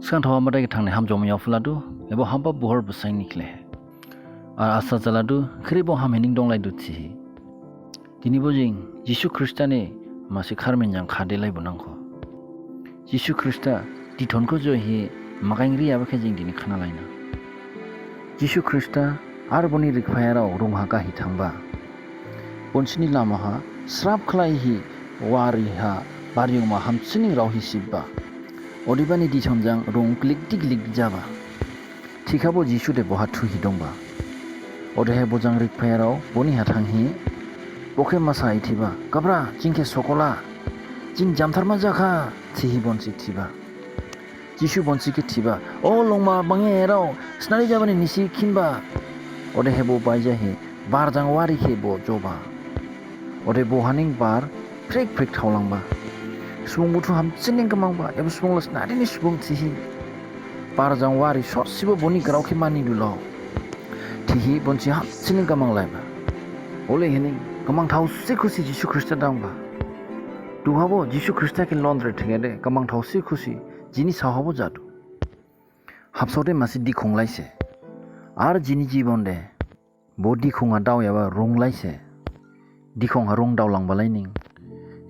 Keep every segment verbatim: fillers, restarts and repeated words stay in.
Sgang thawa Madai gathang ni hamjaoma yaophaladu, ebo hamba buhor bwsaini khlaihi. Ar asa jaladu, khrip bo hamhi ning donglaidu thihi. Dini bo jing Jisu Khrista ni masi kharmin jang khade laibo nangkho. Jisu Khrista dithon kho johi magain riyaba khe jing dini khnalaina. Jisu Khrista ar boni rikphayarao rung ha gahi thangba. Bonsini lama ha srap khlaihi wari ha baryungma hamsining raohi sibba. Odebani dithon jang rung glikdi glikdi jaba. Thikhabo Jisu de boha thuhi dongba. Odehe bojang rikphayarao boni ha thanghi, bo khe masahi thiba, "Gabra, jing khe sokola, jing jamtharma jakha," thihi bonsi thiba. Jisu bonsi khe thiba, "O longma bangyarao, snari jabani nisi khinba." Odehe bo baijahi, bar jang wari khe bo joba. Ode bohaning bar phrik phrik thaolangba. Subung buthu hamsining gmangba, ebo subung la snadini subung thihi. Bar jang wari sosibo boni grao khe mani dulao. Thihi bonsi hamsining gmanglaiba. Ole hining gmang thaosi khusi Jisu Khrista dangba. Duhabo Jisu Khrista khe londre thengede gmang thaosi khusi jini saohabo jadu. Habsao de masi dikhong laise. Ar jini jibon de bo dikhong ha daoyaba rung laise. Dikhong ha rung daolangbalai ning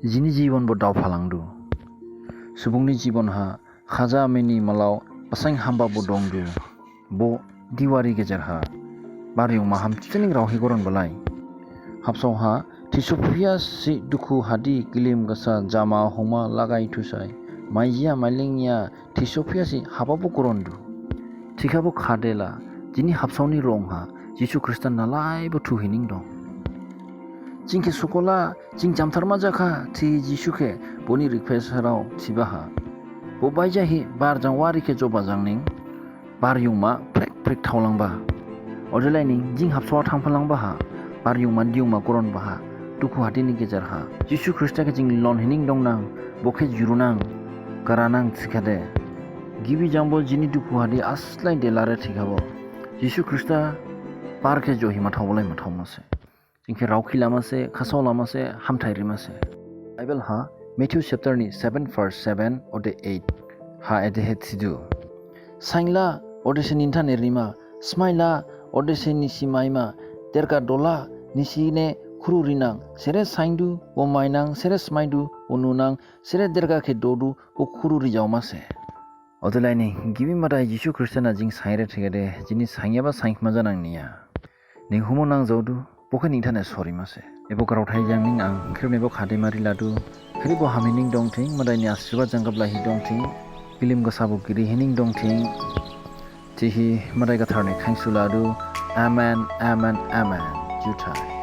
jini jibon bo daophalangdu. Subungni jibon ha khaja mini malao basain hamba bo dongdu. Bo diwari gejer ha baryungma hamsining raohi goron balai. Habsao ha thisophiyasi dukhu hadi gilim gasa jama hongma lagai thusai. Maijiya mailingya thisophiyasi haba bo gorondu. Thikhabo khadela jini habsaoni rong ha Jisu Khrista nalai bo thuhi ning dong. Jing khe sokola, jing jamtharma jakha, thi Jisu khe boni rikphayarao thiba ha. Bo baijahi bar jang wari khe joba jang ning baryungma phrik phrik thaolangba. Odelai ning jing habsao ha thangphalangba ha, baryungma diyungma goronba ha, dukhu hadini gejer ha. Jisu Khrista khe jing lonhi ning dongnang, bo khe jurunang, garanang thikhade. Gibi jangbo jini dukhu hadi aslai delare thikhabo. Jisu Khrista bar khe johi mathaobalai mathaomase. Jing khe raokhi lamase, khasao lamase, hamthai rimase. Bible ha Matthew chapter ni seven verse seven ode eight ha edehe thidu. Sainla odese ninthane rima, smaila odese nisi maima, derga dola nisine khuru rinang, sere saindu bo mainang, sere smaidu bo nunang, sere derga khe dodu bo khuru rijaomase. Odelai ning gibi Madai Jisu Khrista na jing sainre thegede, jini sainyaba sainkhma janang niya. Ning humo nangjaodu, bo khe ninthane sorimase. Ebo graothai jang ning ang khrip nebo khadimari ladu. Khrip bo hamhi ning dongthing, Madai ni asirbad jang gablaihi dongthing. Gilim gasa bo girihi ning dongthing. Thihi Madai Gathar ni khainsu ladu. Amen, amen, amen. Juthai.